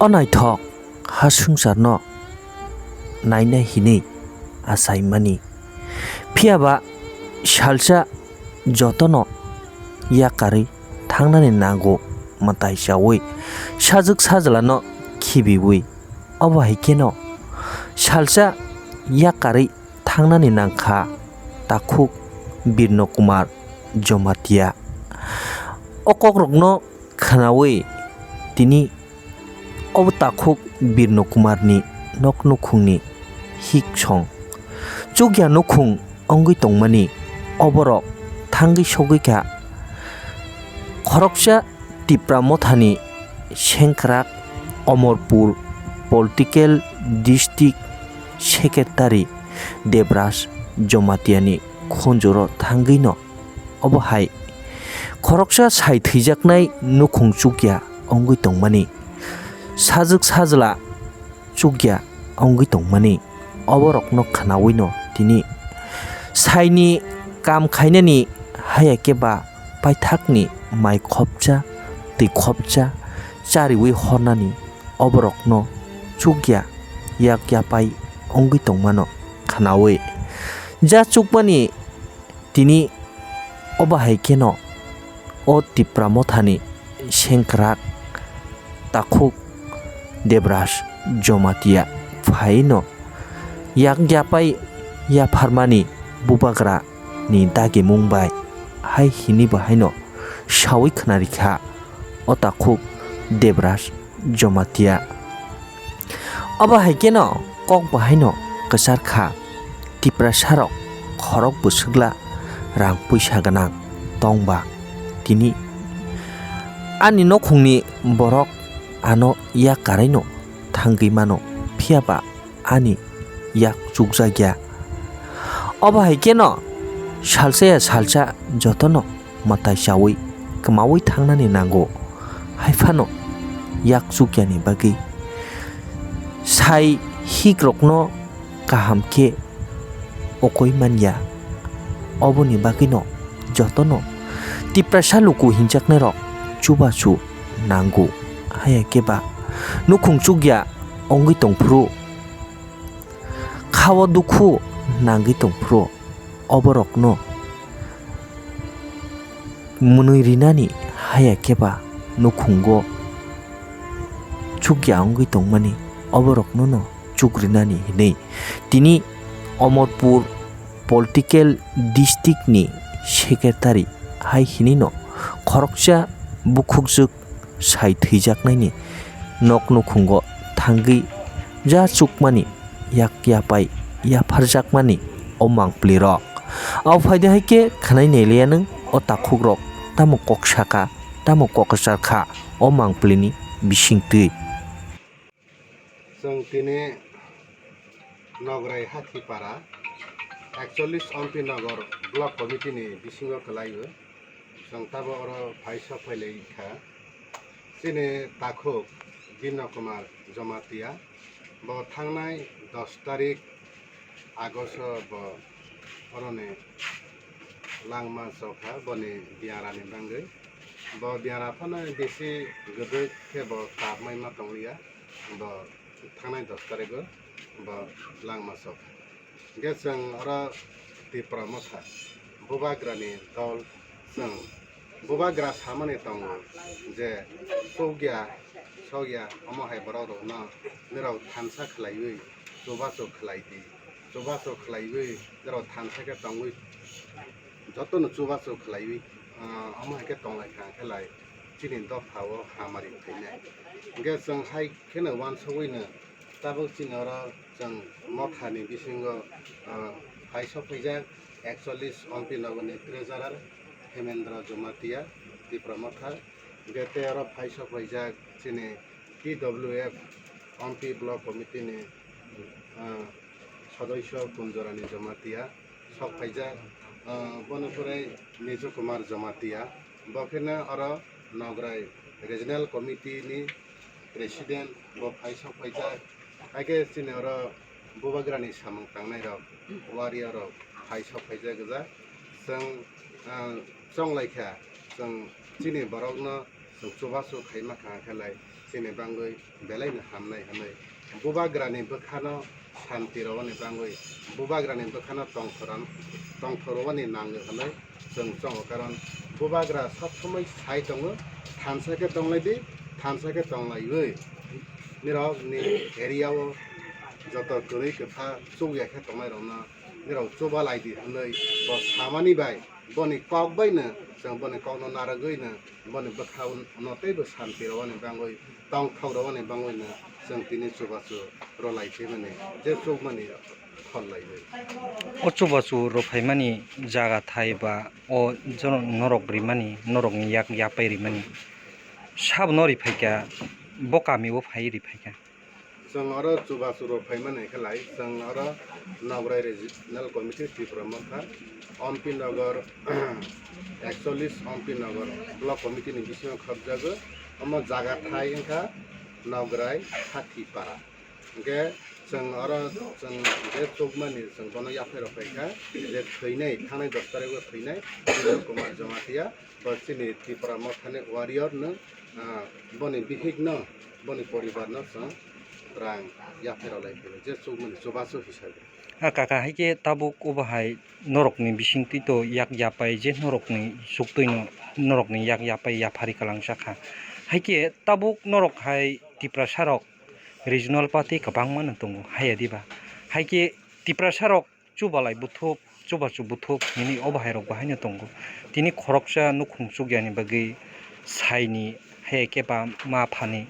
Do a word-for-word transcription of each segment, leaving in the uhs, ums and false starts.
O naithok ha swngcharno nainai hinwi achaimani. Phiyaba salsa jotono yakarwi thangnani nango mwtai chaui sajwk sajlano khibiui. Obo hai kheno salsa yakarwi thangnani nangkha takhuk Birno Kumar Jomatia. O kokrokno khwnaui tini obo takhuk Birno Kumarni nok nukhungni hiksong chukya nukhung wngwi tongmani oborok thangwi sogwi kha. Khoroksa Tipra Mothani sengkrak Omorpur Political District Secretary Debraj Jomatiani khunjuro thangwino obo hai khoroksa sai thwijaknai nukhung chukya wngwi tongmani, sajwk sajla chukya wngwi tongmani, oborokno khwnawino tini saini kam khainani haya khe ba paithakni mai khopcha twi khopcha chariui hornani oborokno chukya yak yapai wngwi tongmano khwnaui ja chukmani tini obo hai kheno o Tipra Mothani sengkrak takhuk Debraj Jomatia phaino yak yapai yapharmani bubagra ni dagimung bai hai hini bo haino saui khwnarikha o takhuk Debraj Jomatia. Obo hai kheno kok bo haino kwchar kha, Tiprasarok khorok bwswkla rang puisa gwnang tongba tini ani nokhungni borok ano yak karaino thangwi mano, phiyaba ani yak chukjakya. Obo hai kheno salsa ya salsa jotono mwtai chaui kwmaui thangnani nango, haiphano yak chukyani bagwi sai hikrokno kaham khe okoi manya. Oboni bagwino jotono Tiprasa luku hinjaknairok chubachu nango, haya khe ba nukhung chukya wngwi tongphuru, khao dukhu nangwi tongphuru, oborokno mwnwi rinani haya khe ba nukhungo chukya wngwi tongmani, oboroknono chukrinani hinwi tini Omorpur Political District ni Secretary hai hinwino khoroksa bukhukjwk sai thwijaknaini nok nukhungo thangwi ja chukmani yak yapai yapharjakmani o mangpli rok. Abo phaide hai khe khwnai nailiya nwng o takhuk rok tamo kok saka tamo kok kwchar kha o mangpli ni bisingtwi. Chwng tini Nograi Hathipara ekchollis Ompi Nogor Block Committee ni bisingo kwlaio. Chwng tabo oro phai sok phai lai kha. Chini takhuk Birno Kumar Jomatia, bo thangnai dos tarik August o bo oroni langma chokha boni biarani bangwi. Bo biara phano bisi gwdwk khe bo tabmai ma tonglia, bo thangnai dos tarigo bo langma chokha. Hingkhe chwng oro Tipra Motha Bubagrani dol chwng Bubagra samani tongo je chukya sokya omo hai borok rokno norok thansa khlaiwi chubachu khlai di, chubachu khlaiwi norok thansa khe tongwi jotono chubachu khlaiwi, ah, omo hai khe tonglaikha khe lai chini dopha o hamari phainai. Hingkhe chwng hai kheno uansugwino tabuk chini oro chwng mothani bisingo, ah, phai sok phaijak ekchollis Ompi Nogorni treasurer Hemendra Jomatia, Tipra Motha. Hingkhe tei oro phai sok phaijak chini T W F Ompi Block Committee ni, ah, sodoisyo Kunjorani Jomatia sok phaijak, ah, boni pore Nijo Kumar Jomatia, bo kheno oro Nograi Regional Committee ni President bo phai sok phaijak, hai khe chini oro Bubagrani samung tangnai rok, warrior rok phai sok phaijak gwja. Chwng, ah, chonglai kha, chwng chini borokno chwng chubachu khaima kha khe lai Chini bangwi belaino hamnai hwnwi, bubagrani bwkhano santi rwani bangwi, bubagrani bwkhano tongthor-, tongthor rwani nango hwnwi chwng chongo. Karon bubagra sob somoi sai tongo, thansa khe tonglaidi, thansa khe tonglaiwi nirokni area-o joto kwrwi kwtha chukya khe tongnairokno nirok chubalaidi hwnwi bo samani bai, boni kok baino chwng boni kokno narwgwino boni bwkhano teibo santi rwani bangwi, tongthok rwani bangwino chwng tini chubachu rwlai phaimani je chukmani khol laiwi. O chubachu rwphaimani jaga thai ba o jono norok rimani, norokni yak yapai rimani, sabono riphaikha, bo kamio phai riphaikha. Chwng oro chubachu rwphaimani khe lai, chwng oro Nograi Regional Committee Tipra Motha, Ompi Nogor, ekchollis Ompi Nogor Block Committee ni bisingo khopjago. Omo jaga thai wngkha Nograi Hathipara. Hwnkhe chwng oro chwng je chukmani chwng bono yaphai rwphaikha, je thwinai thangnai dos tarikgo thwinai Bijoy Kumar Jamatia, bo chini Tipra Mothani warrior no, ah, boni bihik no, boni poribar no chwng rang yaphai rwlai phai je chukmani chubachu hisabe. A kaka, hai khe tabuk obo hai norokni bisingtwi to yak yapai je norokni suktwi no norokni yak yapai yaphari kwlangsa kha. Hai khe tabuk norok hai Tiprasa rok regional party kwbangma no tongo, haiya diba? Hai khe Tiprasa rok chubalai buthuk, chubachu buthuk hinwi obo hai rok bo haino tongo. Tini khoroksa nukhung chukyani bagwi saini, haiya khe ba ma phani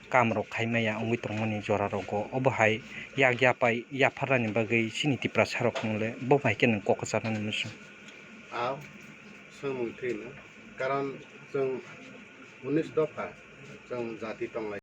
kam rok khai maya wngwi tongmani jora rogo. Obo hai yak yapai yapharnani bagwi chini Tiprasa rok nung le bo bai khe nung kok kwcharnani muchung. Ao, swngmung thwino. Karon chwng unis dopha, chwng jati tonglai.